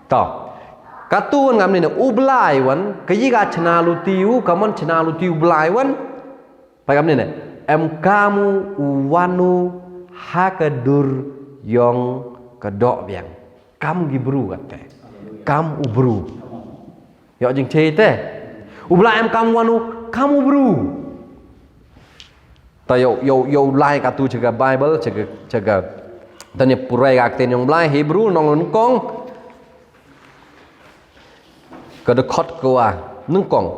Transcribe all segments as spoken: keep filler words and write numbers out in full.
To. Katu wan ngam ni ne u Blai wan, ka yi ka chna luti u, ka mon chna luti u Blai wan. Pa ngam ni ne, em kam u wan u ha ka dur yong ka doh biang. Kam ki bru kate. Kam u bru. Yo jing che te. U Blai em kam wan u, kam u bru. Ta yo, yo, yo lai katu chaga Bible, chaga, chaga. Tanya purai ka ktien yong Blai, Hebrew, nong nyngkong. Ka dkhot ka wa, nyngkong.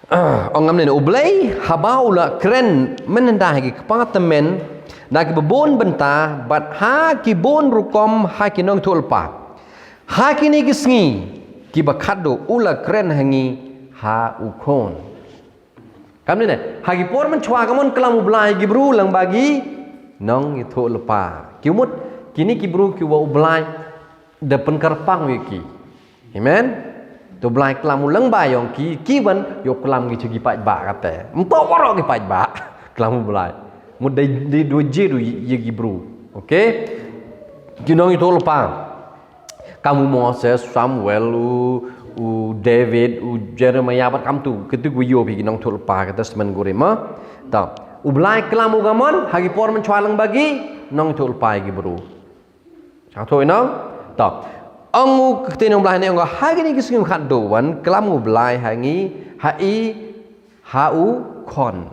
Ah, ong ngam ne u Blai, haba u la kren, mynta ha ki kpa tymmen, na ki babun bynta, bad ha ki bun rukom, ha ki nongthuh lypa. Ha kine ki sngi, ki ba khadduh, u la kren ha ngi, ha u khun. Kam ni ne, ha ki por mynchwa ka mon klam u Blai ki bru lang ba ki nongthuh lypa. Ki mut, kini ki bru ki wa u Blai, da pynkyrpang wi ki. Amen. To Blai klam u lang ba yong ki, ki ban, yo klam ki chagi paid ba kate. Mto waro ki paid ba. Klam u Blai. Mut dei, dei dua je du ye ki bru. Okay? Ki nongthuh lypa. Kam u Moses, Samuel, u, u David, u Jeremiah, bad kam tu, kitu ku yo phi ki nongthuh lypa, ka testament guri ma. Ta, u Blai klam u ka mon, ha ki por mynchwa lang ba ki, nongthuh lypa ki bru. Chang thui nong? Ta, ong u ktien u Blai ne ong ha kini ki sngi khadduh wan, klam u Blai ha ngi, ha i, ha u khun.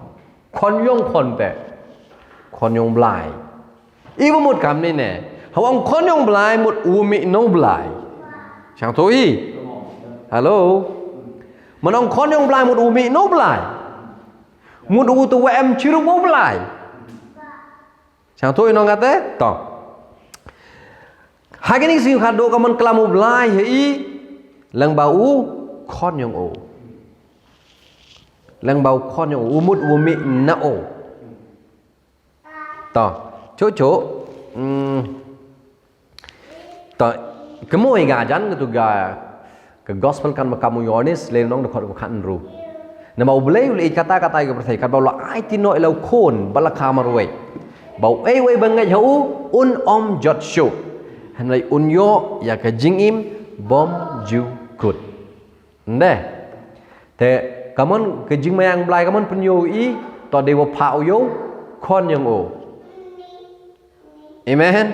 Khun yong khun te. Khun yong Blai. I ba mut kam ni ne. Hawang khun yong Blai mut u mih no Blai. Chang thui. Hello. Manong khun yong Blai mut u mih no Blai. Mut u tu wa em chiru mo Blai. Chang thui nong kate. To. Ha kini ki sngi khadduh ka mon klam u Blai ha i. Lang ba u khun yong u. Lang ba u khun yong u. U mut u mih na u. To, cho cho. Hmm. To, kamo i ga jan katu ga ka gospel kan ba kam u Yohanes le nong dkhot ka khatynru. Namar u Blai u le kata kata ka pyrthei kat ba u la ai tino ila u khun ba la kha marwei. Ba u ei wei ba ngeit ha u un ym jot shuh. Hynrei un yo ya ka jingim bym ju kut. Nde. Te, ka mon, ka jingmayang Blai, ka mon pynyo i, to dei wa pha u yo, khun yong u. Amen.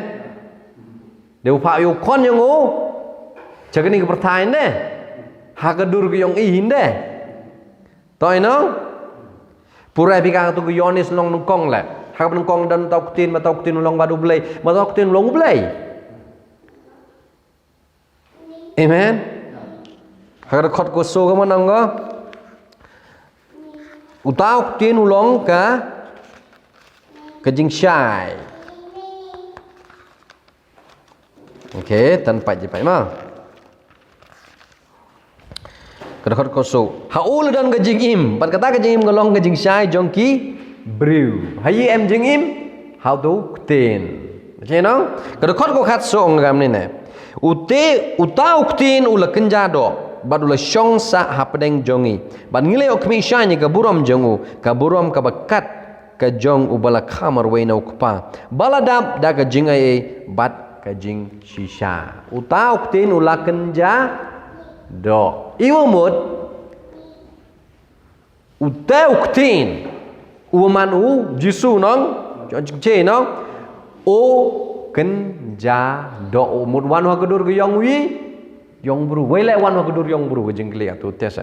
Dei wa pha u yo, khun yong u. Cha kani ka pyrthai nde. Ha ka dur ka yong i nde. To i nong. Purai phi ka tu ka Yohanes nong nyngkong le. Ha ka nyngkong don tau ktien, ma tau ktien u long bad u Blai, ma tau ktien u long u Blai. Amen. Ha ka dkhot ko so ka manang ko. Uta u ktien u long ka, ka jingshai. Okay, tan pat ji pat ma. Ka dkhot ko so. Ha u la don ka jingim. Bad kata ka jingim ka long ka jingshai jong ki briew. Ha i em jingim. Ha u tu ktien. Che nong? Ka dkhot ko khatso ong ngam ni ne. Ute, uta u ktien u la kynja doh, bad u la shong sah hapdeng jong ngi. Bad ngi la ïoh khmih shaiñ ïa ka burom jong u, ka burom ka ba kat ka jong u ba la kha marwei na u Kpa. Ba la dap da ka jingaiei bad ka jingshisha. Uta u ktien u la kynja doh. I wa mut, Ute u ktien, u man u Jisu nong, jong jingche nong, u kynja doh u mut wan ha ka dur ka yong wi, yong bru. Wei le wan ha ka dur yong bru, ka jingkylli tu te sa.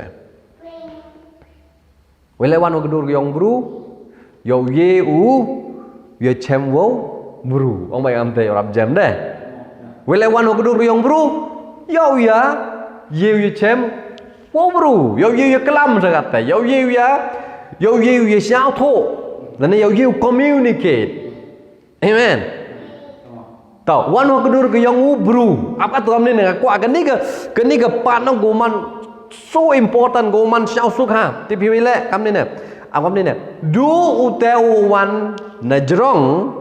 Wei le wan ha ka dur ka yong bru, yow ye u, ye chem wow bru. Ong bai am te, rap jem de. Wei le wan ha ka dur ka yong bru, yow ya, ye u ye chem, Wow bru, yow ye u ya klam sa kata, yow ye u ya, yow ye u ya sñiawthooh, lane yow ye u communicate. Amen. To, wan ha ka dur ka yong u bru. Ap kat kam ni ne, ka kwah kani ka, kani ka part nong ka man so important, ka man sñiawsuk ha. Tip hi le, kam ni ne. Ap kam ni ne. Du ute u wan na jrong,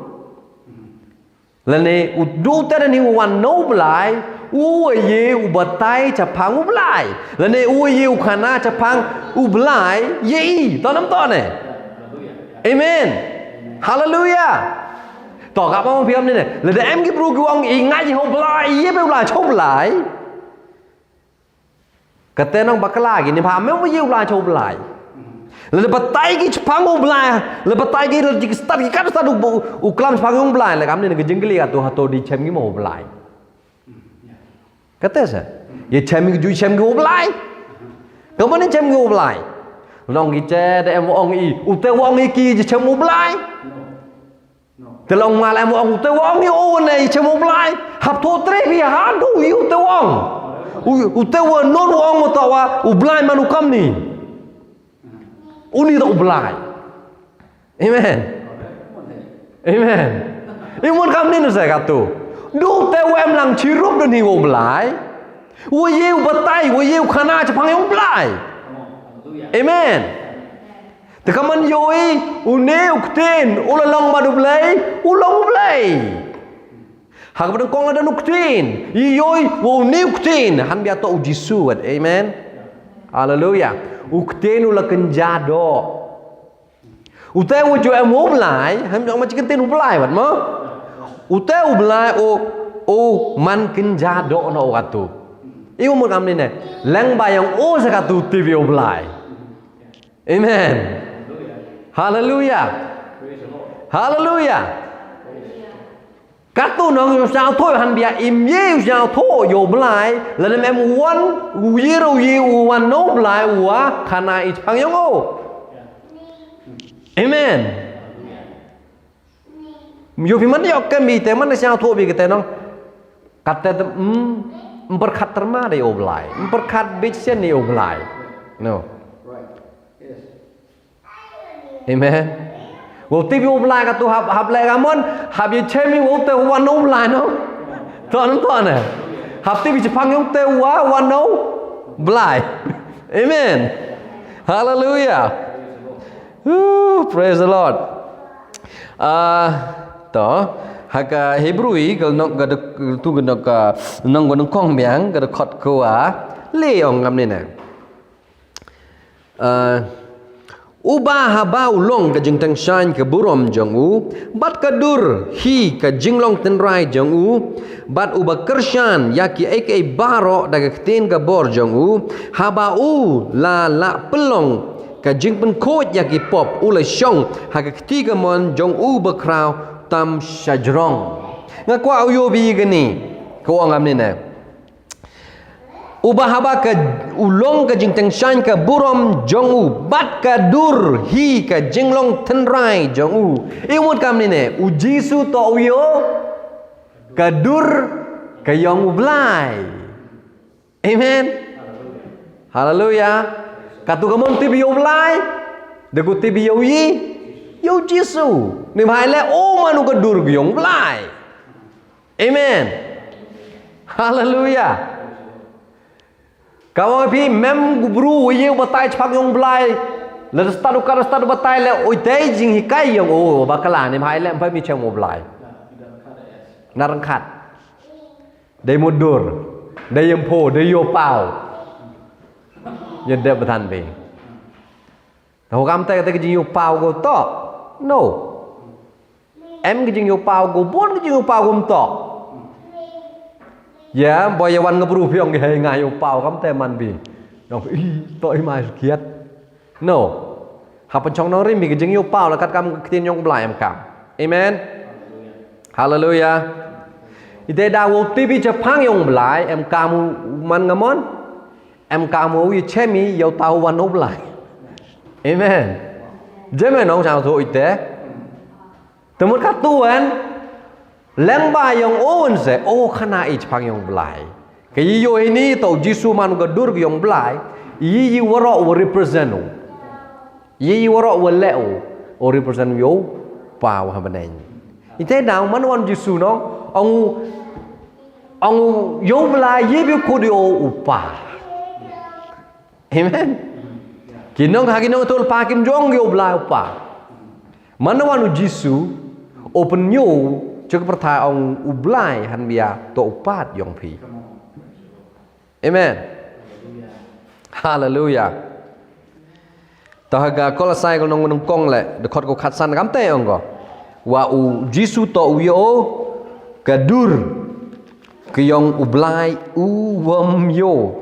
Lane u du te ni u wan na u Blai, u ye u batai chaphang u Blai. Lane u ye u khana chaphang u Blai, ye i. To nam to ne. Amen. Hallelujah. To ka pang piam ni ne. Lada em ki bru ki ong i ngai ho Blai, ye be Blai, cha U Blai. Kata nang bakla ki, ni ba mem ïa U Blai cha U Blai. Lada batai ki chaphang U Blai, lada batai ki lada ki stad ki kat stad u, u klam chaphang U Blai, la kam ni ka jingkylli katu hato di chem ki mo U Blai. Kata sa. Ïa chem ki ju chem ki U Blai. Ka mane chem ki U Blai. Long ki che da em ong i, u te ong i ki ju chem U Blai. Te long mal em ong te ong i o ne i chem U Blai. Hap to tre bi ha du i u te ong. U, u te wa non ong to wa U Blai man u kam ni. U ni to U Blai. Amen. Amen. I mon kam ni sa katu. Du te wa em lang chirup du ni U Blai. Wa ye u batai, wa ye u khana chaphang U Blai. Amen. Te ka man ïohi, une u ktien, u la long bad U Blei, u long U Blei. Ha kaba nyngkong la don u ktien, ïohi, wa une u ktien, hanbia to u Jisu wat. Amen. Haleluya. U ktien u la kynja doh. Ute u ju em U Blai, hem jong ma chi ktien U Blai wat mo. Ute U Blai u, u man kynja doh na u katu. I u mut kam ni ne, leng ba ïong u sa katu tip ïa U Blai. Amen. Haleluya. Haleluya. Katu nong ïa u sñiawthooh hanbia im ye u sñiawthooh ïa U Blai, lane em wan, u ye u ye u wan na U Blai, u wa khana i chaphang ïong u. Amen. Ïoh phi man ïoh kem bi te man sñiawthooh bi kate nong. Kate te, mm, ym pyrkhat tyrma de U Blai. Ym pyrkhat bit sien de U Blai. No. Amen. Wow tip ïa U Blai katu hap, hap leh ka mon, hap ïa chem ïa u te wan U Blai no. To nong to ne. Hap tip ïa chaphang ïong te wa wan U Blai. Amen. Hallelujah. Ooh, praise the Lord. Ah, to, ha ka Hebrew i, ka nok ka dek-, tu ka nok ka, nong ka nong kong biang, ka dkhot ka wa, le ong kam ni ne. Ah, uba haba u long ka jingteng shaiñ ka burom jong u, bad ka dur hi ka jinglong tynrai jong u, bad uba kyrshan ïa ki ei ki ei baroh da ka ktien ka bor jong u, haba u la lah pynlong ka jingpynkhuid ïa ki pop u la shong ha ka kti kamon jong u bakhraw tam shajrong. Nga kwah u ïoh bi kani, ka ong kam ni ne. Uba haba ka u long ka jingteng shaiñ ka burom jong u, bad ka dur hi ka jinglong tynrai jong u. I mut kam ni ne, u Jisu to u ïoh, ka dur ka ïong U Blai. Amen. Haleluya. Katu kamon tip ïa U Blai, da ku tip ïa u i, ïa u Jisu. Ni bhai le, o manu ka dur ka ïong U Blai. Amen. Haleluya. Ka ong phi mem u bru u ye u batai chaphang ïong U Blai. Le stad u ka stad u batai le oi te jinghikai ïong u bakla ni bhai le em phi mi chem U Blai. Na rangkat. Dei mudur, dei yempho, dei yopaw. Ïa dep bthan bi. Tau kam te te jing yopaw ko to. No. Em ki jing yopaw ko, bun ki jing yopaw ko to. Ya, boy ya wan ngebru phi ong ki hei nga yopaw kam te man bi. Nong i to i mai kiat. No. Ha pynchong nongrim hi ka jingïoh paw la kat kam ka ktien ïong U Blai em kam. Amen. Haleluya. Ite da wow tibi chaphang ïong U Blai em kam u man ngamon. Em kam u i chemi ïa u tau wan U Blai. Amen. Jeme nong chang so ite. Te mut katto en, leng ba ïong o un se, o khana i chaphang ïong U Blai. Ka ïohi ni to Jisu man ka dur ka ïong U Blai, i i waroh wa represent u. I i waroh wa leh u, o represent ïong u Pa wa ha bneng. Ite dang man wan Jisu nong, ong u, ong u ïong U Blai i bi khut ïa u Pa. Amen. Ki nong ha ki nong tul pa kim jong ïa U Blai U Pa. Man wan u Jisu, open ïa u, chuk pertha ong U Blai han bia to u pat ïong phi. Amen. Haleluya. To ha ka Kolosai ko nong nong kong le, de khot ko khatsan kam te ong ko. Wa u Jisu to u ïa o, ka dur. Ka yong u Blai u wam yo.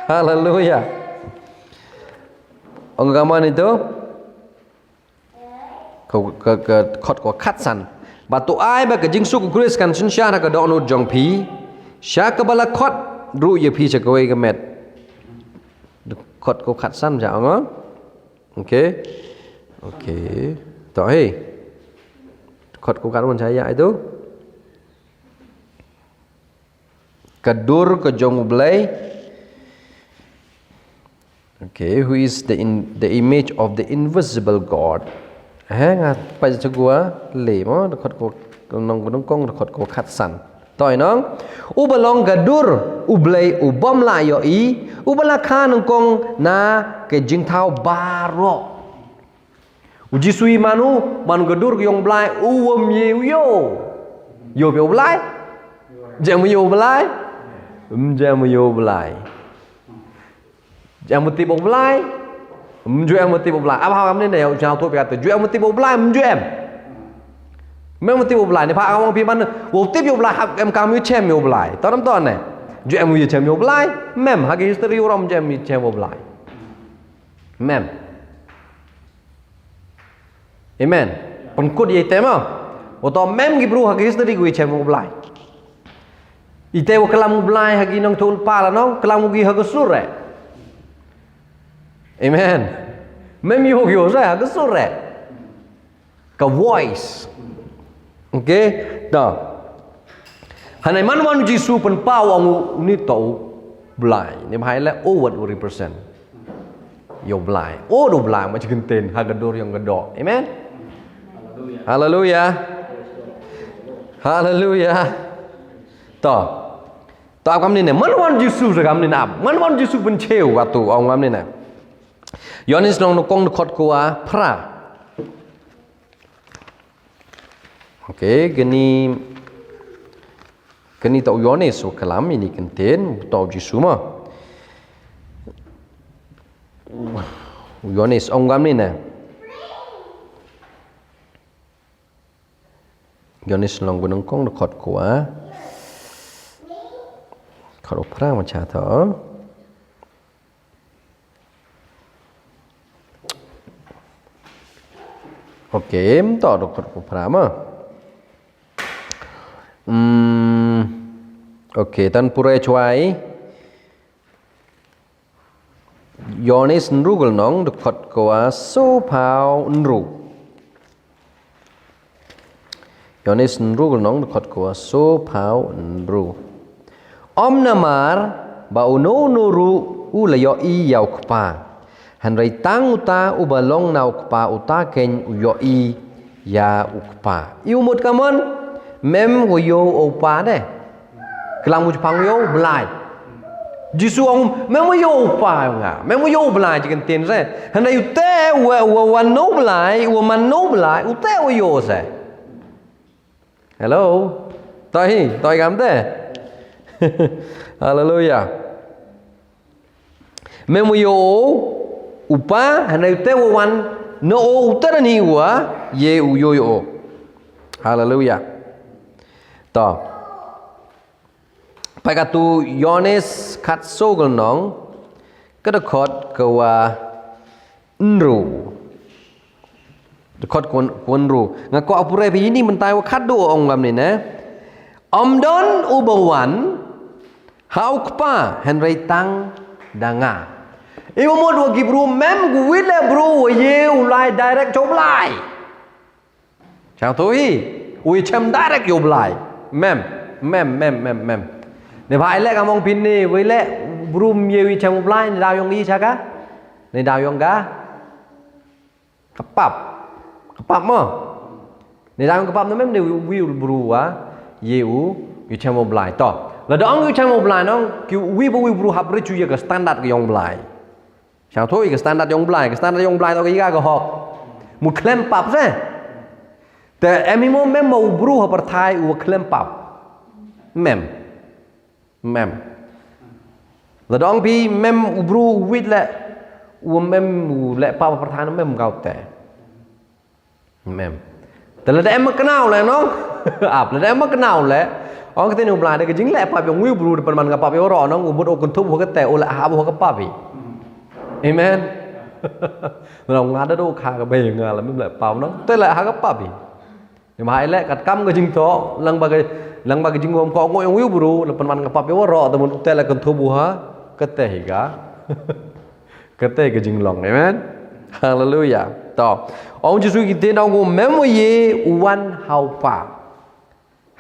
Haleluya. Ong ka man ito? Ka, ka, ka khot ko khatsan. Ba to ai ba ka jingsuk u Khrist kan synshar ha ka dohnud jong phi. Sha ka ba la khot ruh ya phi sha kawei ka met. Khot ko khatsan sha ong. Okay. Okay. To he. Khot ko khatsan sha ya itu. Ka dur ka jong u Blai. Okay, who is the in, the image of the invisible God. He nga pa jagua le mo, da khot ko nong nong kong da khot ko khatsan. Toi nong. U ba long ka dur u Blai u bom la yo i, u ba la kha nong kong na ka jingthaw baroh. U Jisu i manu, man ka dur ka yong Blai, u wam ye u yo. Yo phi u Blai? Jem yo Blai? Jem yo Blai. Jem tip u Blai? Jem tip u Blai. Aba ha kam ne ne u chau tu pia tu. Jem tip u Blai, jem. Mem tip u Blai ne pa awang pi man. Wo tip u Blai hap em kam yu chem u Blai. Taram to ne. Jem yu chem u Blai. Mem ha ki history u rom jem yu chem u Blai. Mem. Amen. Pynkut ye tema. Oto mem ki bru ha ki history gu chem u Blai. Ite u kalam u Blai ha ki nong tul pala nong kalam u gi ha ki sure. Amen. Mem yo yo sa ha ki sure. Ka voice. Okay. Da. Hanai man wan Jisu pynpaw ang u ni to u Blai. Ni bhai le o wat u represent. Yo Blai. O do Blai ma chicken ten ha ka dur yong ka do. Amen. Hallelujah. Hallelujah. To. To ap kam ni ne. Man wan Jisu sa kam ni na. Man wan Jisu pyncheu watu ong kam ni ne. Yohanes nong nukong dkhot ko a phra. Okay, kani kani tau Yohanes u kalam ini kenten tau Jisu ma. U Yohanes ong gam ni na. Yohanes long gunung kong dkhot ko a. Khot u phra ma cha tho. Okay, to dok ko phra ma. Hmm. Okay, tan pura chwai. Yohanes nru gul nong dkhot ko a so phau nru. Yohanes nru gul nong dkhot ko a so phau nru. Om namar ba uno uno ru u la yo i ya u kpa. Hynrei tang uta u ba long na u kpa uta ken u yo i ya u kpa. I u mut kamon mem u yo u pa de. Klam u chpang yo Blai. Jisu ong mem u yo u pa nga. Mem u yo u Blai chicken tin se. Hynrei u te u wa no Blai, u man no Blai, u te u yo se. Hello. Toi hi, toi kam te. Hallelujah. Mem u yo u pa hynrei u te u wan no u te ni wa ye u yo yo. Hallelujah. To. Pai ka tu Yohanes khat so gul nong ka dkhot ka wa nru. Dkhot ka wa nru. Nga ko apure bi ini mentai wa khat do ong gam ni ne. Om don u ba wan ha u kpa hynrei tang da nga. I u mut wa ki bru mem gu wile bru wa ye u lai direct cho Blai. Chang tu hi, wi chem direct yo Blai. Mem, mem, mem, mem, mem. Ne bha ile ka mong pin ni, wi le brum ye wi chem Blai, ne daw yong i chaka. Ne daw yong ka. Kapap. Kapap mo. Ne daw yong kapap no mem ne wi, wi bru wa, ye u, wi chem Blai. To. La dong wi chem Blai nong, ki wi bu wi bru hap ri chu ye ka standard ka yong Blai. Chang thoi ka standard yong Blai, ka standard yong Blai to ka iga ka hok. Mu klem pap se. Te em imo mem ma u bru ha pyrthai u klem pap. Mem. Mem. La dong pi mem u bru wit le u mem u le pap ha pyrthai mem gau te. Mem. Te lada em ma knaw leh nong. Ap, lada em ma knaw leh. Ong ka ktien u Blai da ka jingleh pap yong u bru da pynman ka pap ïa u ro nong, u mut u kynthup ha kata, u la hap ha ka pap hi. Amen. Nong nga da do kha ka bai nga la mem leh pap nong. Te leh ha ka pap hi. Ni ma hai leh kat kam ka jingthoh, lang ba ka, lang ba ka jingwam ko ngo yong u bru, la pynman ka pap ïa u ro, te mut u te la kynthup ha kata hi ka. Kata ka jinglong, amen. Haleluya. To. Ong Jisu ki te nong u mem u ye u wan ha u pa.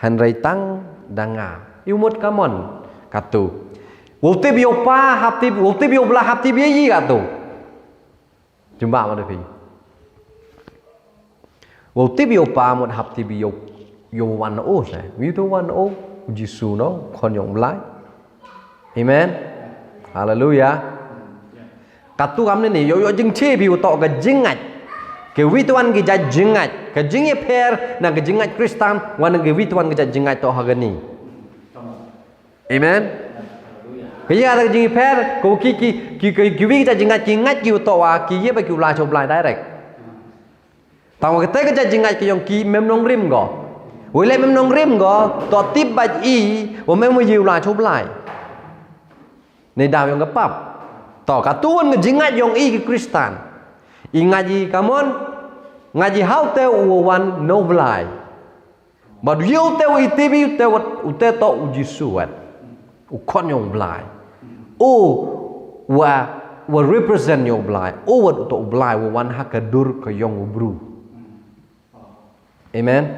Hynrei tang da nga. Ïa u mut kamon. Katu. Wal tip ïa u pa, hap tip, wal tip ïa u Blai, hap tip ïa i katu. Jumba ma da phi. Wal tip ïa u pa mut hap tip ïa u, ïa u wan o se. Wi tu wan o. U Jisu nong, khon yong u Blai. Amen. Haleluya. Katu kam ne ni, ïoh ïoh jingtip hi u toh ka jingngeit. Ka wi tuan ki jait jingngeit. Ka jingïapher, na ka jingngeit Kristan, wan ka wi tuan ki jait jingngeit toh ha ka ni. Amen. Ka ïa ka jingïapher, ko ki, ki, ki, ki, ki wi ki jait jingngeit, ki ngeit ki u toh wa, ki ïa ba ki u la cho Blai direct. Tang wa kata ka jait jingngeit ka yong ki mem nongrim ko. Wei leh mem nongrim ko, to tip bad i, wa mem wa ïa u la cho Blai. Nei daw yong ka pap. To, katu wan ka jingngeit yong i ki Kristan. I ngeit i kamon, ngeit i ha u te u wan no Blai. Bad ïa u te u i tip i u te wat, u te to u Jisu wat. U khon yong u Blai. U wa, wa represent yong u Blai. U wat u to u Blai, u wan ha ka dur ka yong u bru. Amen.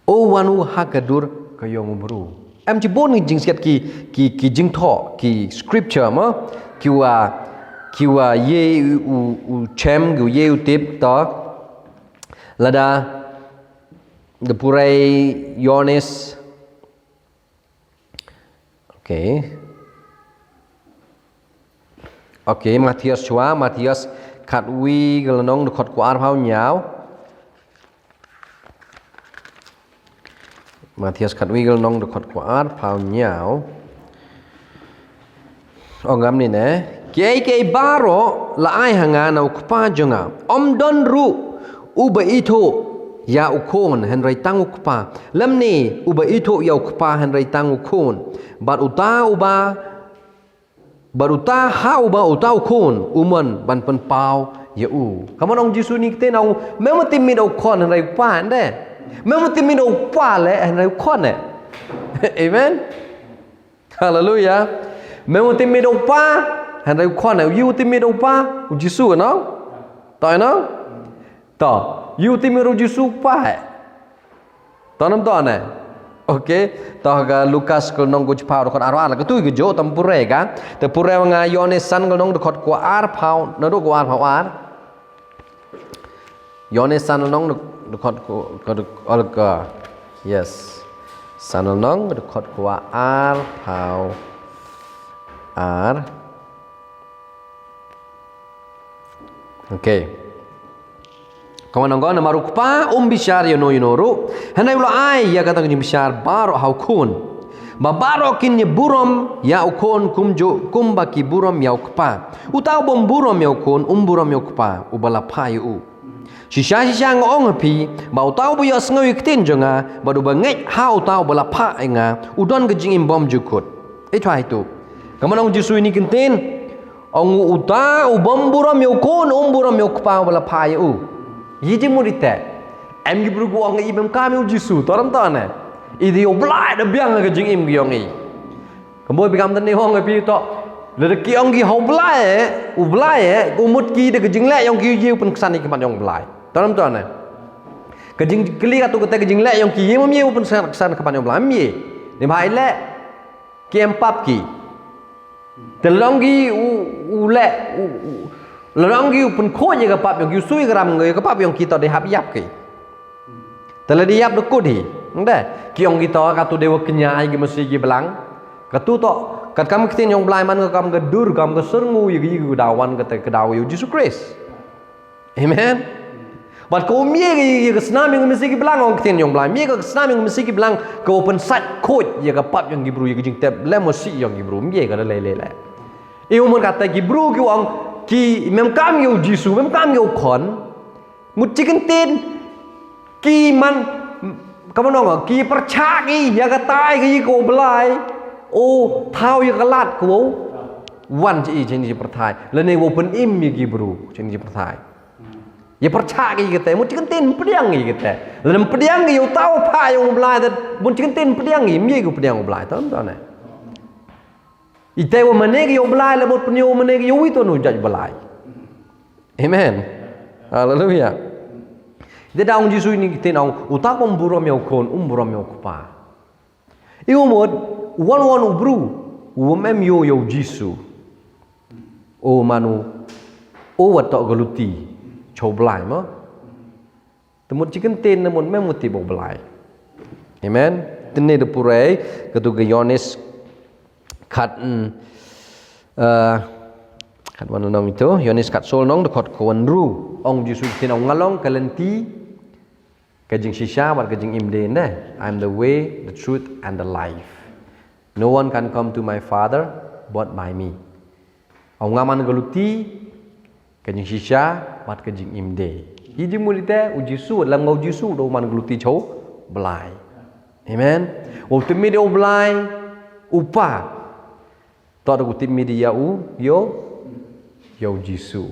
U wan u ha ka dur ka yong u bru. Em chi bun ki jingsiat ki, ki, ki jingthoh, ki scripture mo, ki wa, ki wa ye u, u chem, ki wa ye u tip to. Lada, da purei Ïoannis. Okay. Okay, Mathaios chwa, Mathaios khatwi ka lynnong dkhot khatar phew hynñiew. Mathaios khatwi ka lynnong dkhot khatar phew hynñiew. Ong ngam ni ne. Kiei kiei baroh la ai ha nga na u Kpa jong nga. Ym don ruh uba ithuh ïa u Khun hynrei tang u Kpa. Lymne uba ithuh ïa u Kpa hynrei tang u Khun. Bad uta uba, bad uta ha uba uta u Khun u mon ban pynpaw ïa u. Kamon ong Jisu ni kte nong, mem u tip miet u Khun hynrei u Kpa nde. Mem u tip miet u Kpa leh hynrei u Khun ne. Amen. Haleluya. Mem u tip miet u Kpa hynrei u Khun ne. Ïa u tip miet u Kpa, u Jisu no. To no. To, ïa u tip miet u Jisu u Kpa. To nam to ne. Okay. To ka Lukas ka lynnong ka chiphaw dkhot arphew ar, la katu ka jong tam pure ka. Te pure wa nga Ïoannis san ka lynnong dkhot khatar phew, naduh khatar phew ar. Ïoannis san lynnong dkhot khatar, yes. San lynnong dkhot khatar phew ar. Okay. Ka wan ong ko, namar u Kpa um bishar ïa uno uno ruh, hynrei u la ai ïa kata ka jingbishar baroh ha u Khun. Ba baroh kin ïa burom ïa u Khun kumjuh kumba ki burom ïa u Kpa. Uta u bym burom ïa u Khun um burom ïa u Kpa uba la phah ïa u. Shisha shisha nga ong ha phi, ba uta uba ïohsngew ïa ka ktien jong nga, bad uba ngeit ha uta uba la phah ïa nga, u don ka jingim bymjukut. Ïa tu, ïa tu. Ka mon ong Jisu ïa kine ki ktien, ong uta u bym burom ïa u Khun, um burom ïa u Kpa uba la phah ïa u. Ïa jingmut ïa te. Em ki briew ki ong i bym kam ïa u Jisu, to ram to ne. I dei u Blai da biang ka jingim ki ong i. Ka mut phi kam tang ne ong phi to. Lada ki ong ki ha u Blai, u Blai, u mut ki da ka jingleh ïong ki ïa u pynksan ïa ka mat ïong u Blai. To ram to ne. Ka jingkylli katu kata ka jingleh ïong ki ïa u ym ïa u pynksan ka mat ïong u Blai. Ym ïa. Ni bha i leh. Ki em pap ki. Te long ki u, u leh, u, u, long ki u pynkhuid ïa ka pap ïong ki, u sui ka ram ïa ka pap ïong ki, to dei hap ïap ki. Te la dei ïap da kut hi. Nde, ki ong ki to, katu dei wa kñia ai ki masi ki blang. Katu to, kat kam ka ktien ïong u Blai man ka kam ka dur, kam ka syrngu ïa ki, ïa ki daw wan kata ka daw ïa u Jisu Khrist. Amen. Bad ka um ïa ka, ïa ka snam ïong ka masi ki blang, ong ka ktien ïong u Blai. Ym ïa ka snam ïong ka masi ki blang, ka u pynsait khuid ïa ka pap ïong ki bru, ïa ka jingtep lem masi ïong ki bru. Ym ïa ka da lei lei lei. Ïa u mon kata ki bru ki ong ki mem kam ïa u Jisu, mem kam ïa u Khun. Mut chi kyntien ki man, ka man ong, ki pyrshah ki ïa katai ka ïa ka U Blai. O thaw ïa ka lad ka wow wan chi i chi ni chi pyrthai, lane wow pynim ïa ki bru chi ni chi pyrthai. Ïa pyrshah ki ïa kata, mut chi kyntien pdiang ïa kata. Lane pdiang ïa uta u phah ïa U Blai, te mut chi kyntien pdiang ïa, ym ïa ka pdiang U Blai, to to ne. Ite wa mane ki ïa U Blai, la mut pynïoh mane ki ïa wi to nu judge Blai. Amen. Hallelujah. Te da ong Jisu ini ki ktien, ong uta um burom ïa u Khun, um burom ïa u Kpa. I u mut wan wan u bru u mem ïoh ïa u Jisu. O manu, o wat to ka luti cha U Blai mo. Te mut chi kyntien ne mut mem mut tip U Blai. Amen. Te ne da pure ka tu ka Ïoannis khat, mm, eh, khat wan nong itu, Ïoannis khat sol nong da khat ko wan ru. Ong Jisu ktien, ong nga long ka lynti, ka jingshisha bad ka jingim de ne. I am the way, the truth and the life. No one can come to my Father but by me. Ong nga man ka luti, ka jingshisha bad ka jingim de. Hi jingmut ite u Jisu, lam nga u Jisu da u man ka luti cha U Blai. Amen. U tip mih da U Blai u Pa. To da u tip mih da ïa u, ïa u, ïa u Jisu.